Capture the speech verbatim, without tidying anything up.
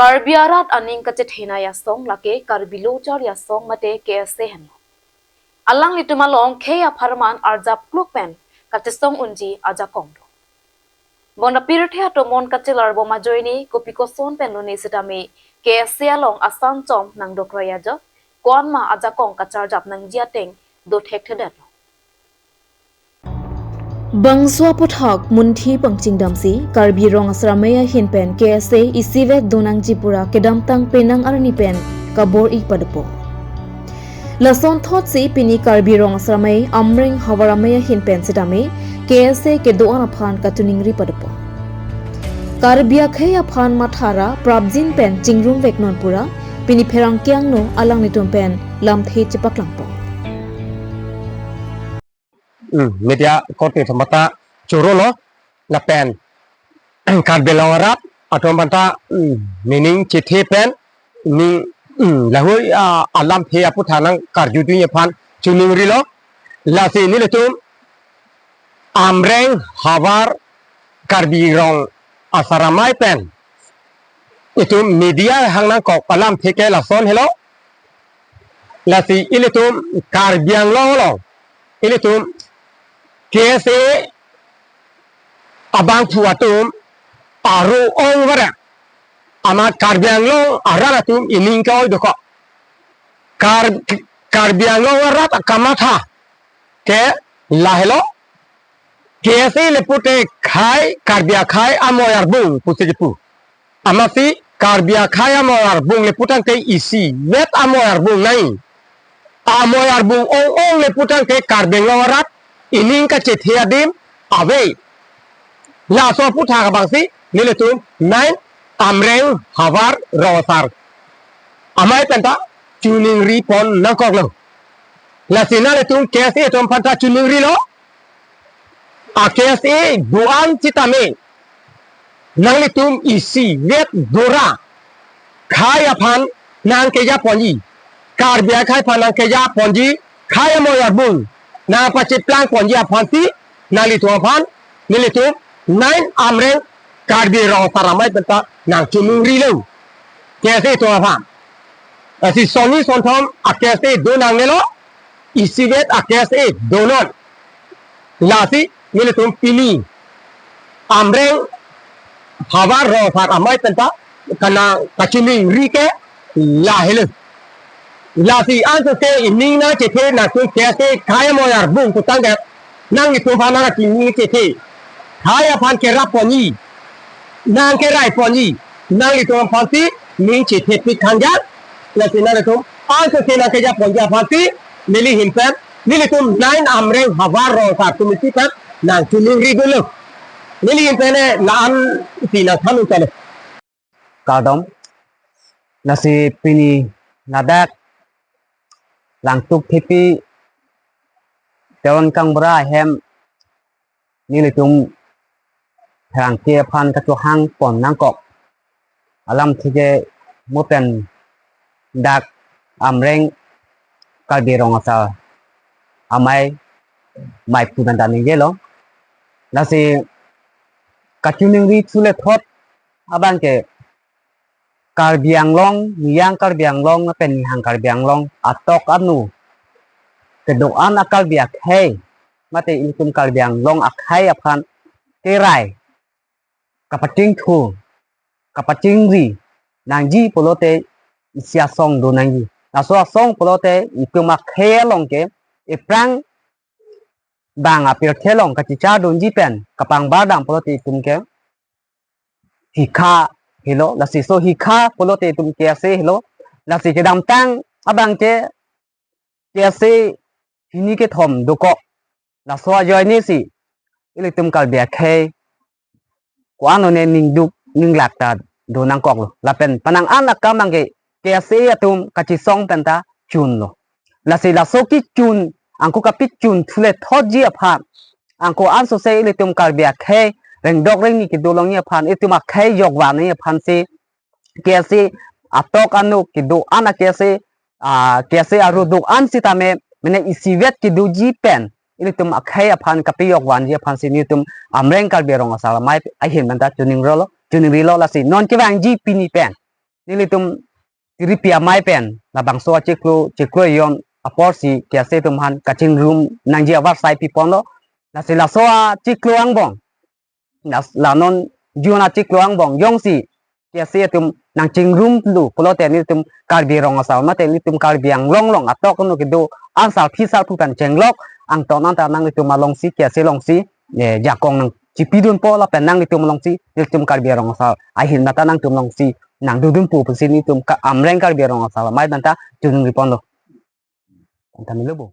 Karbi arat aning kachethena asong lake Karbi Lo Charli Asong mate K S A henlo. Alanglitum along khei apharman arjap kluk pen kachesong unji ajakong do. Bonta pirthe atomon kachelar bom ajoine kopi koson pen lone sitame K S A along asan chom nangdokra ajok, ko-an ma ajakong kacharjap nangji ateng do thekthedetlo. Bangso aputhak munthi pangchingdamsi Karbi Rong Asar Amei ahin pen K S A isivet do nangji pura kedamtang penang arni pen kabor-i padopo. Lason thotsi pini Karbi Rong Asar Amei Amreng Havar Amei ahin pen sitame K S A kedo-an aphan kachiningri padopo. Karbi akhei aphan mathara prapjin pen chingrumvek non pura pini pherangke angno alanglitum pen lamthe chepaklangpo. Hmm, media korte thomata chorolo lapen Karbi Anglong arat atum aphanta, hmm, nening chethe pen ning, hmm, lahui, ah, alamthe aputhak nangkarjudunji aphan chiningrilo. Lasi nelitum Amreng Havar Karbi Rong Asar Amei pen itum media hang nangkok alamthe ke lason helo. Lasi ilitum Karbi Anglong along ilitum K S A abangphu atum aro-ong vara amat Karbi Anglong arat atum ining ke-oi dokok. Kar-, Karbi Anglong arat akamatha ke lahelo, K S A le pute khei Karbi akhei amoi arbung pusi kipu. Amatsi Karbi akhei amoi arbung le putangte isivet amoi arbung nai. Amoi arbung ong-ong le putangte Karbi Anglong arat ining kachethe adim ave. Laso aputhak abangsi nelitum nai Amreng Havar Rong Asar Amei penta chiningri pon nangkoklo. Lasi nanglitum K S A atum aphanta chiningrilo. A K S A do-an sitame nanglitum isivet dora khei aphan nangkeja ponji. Karbi akhei aphan nangkeja ponji, khei amoi arbung nangpacheplang ponji aphansi nanglitum aphan nelitum nai Amreng Karbi Rong Asar Amei penta nangchiningrilo. K S A atum aphan. Lasi sonni sonthom a K S A do nangnelo, isivet a K S A do non. Lasi nelitum pini Amreng Havar Rong Asar Amei penta kanang kachiningri ke lahelo. Lasi ansose ining nangchethe nangtum K S A khei amoi arbung putangdet nanglitum aphan nangchiningri chethe. Khei aphan kerap ponji, nangkerai ponji, nanglitum aphansi ning chethepik khangjang. Lasi nanglitum ansose nangkeja ponji aphansi neli ahin pen nelitum nai Amreng Havar Rong Asar Committee pen nangchiningri dolo. Neli ahin pen la-an isi nangthan un chalo. Kardom. Lasi pini ladak Langtuk Thepi Teron Kangbura ahem nelitum pherangke aphan kachohang pon nangkok alamthe ke mo pen dak Amreng Karbi Rong Asar Amei mei pu nangdan ningjelo. Lasi kachiningri thule thot abang ke Karbi Anglong, niyang Karbi Anglong, lapen nihang Karbi Anglong, atok anu kedo-an a Karbi akhei, mate ilitum Karbi Anglong akhei aphan kerai, kapachingthur, kapachingri nangji pulote isi asong do nangji. Laso asong pulote itum akhei along ke ephrang bang apirthe along kachichar dunji pen kapangbar dam pulote itum ke hikha helo, lasi so hikha pulote itum K S A helo, lasi kedamtang abang ke K S A hini kethom dokok. Laso ajoine si ilitum Karbi akhei ko-an lone ningduk ninglak ta do nangkoklo. Lapen penang an akam abang ke K S A atum kachesong penta chunlo. Lasi laso kechun, angko kapechun thule thotji aphan, angko ansose ilitum Karbi akhei rengdok rengni kedo longji aphan, ilitum akhei jokvanji aphansi K S A atok anu kedo-an a K S A, ah, K S A aru do-an sitame mane isivet kedoji pen ilitum akhei aphan kapejokvanji aphansi nelitum Amreng Karbi Rong Asar Amei ahin penta chiningrilo, chiningrilo. Lasi non kevangji pini pen nelitum Tiripi Amei pen labangso achiklo chiklo ejon aporsi K S A atum aphan kachingrum nangji avarsai piponlo. Lasi laso achiklo angbong, las- la non June achiklo angbong jongsi K S A atum nangchingrumlo pulote nelitum Karbi Rong Asar mate nelitum Karbi Anglong along atok no kedo ansarpi sarpo pen chenglok angton anta nanglitum alongsi K S A alongsi eh, jakong nangchipidunpo lapen nanglitum alongsi nelitum Karbi Rong Asar ahin mate nangtum alongsi nangdodunpo pusi nelitum ka Amreng Karbi Rong Asar amei anta chunri ponlo. Anta milo bo.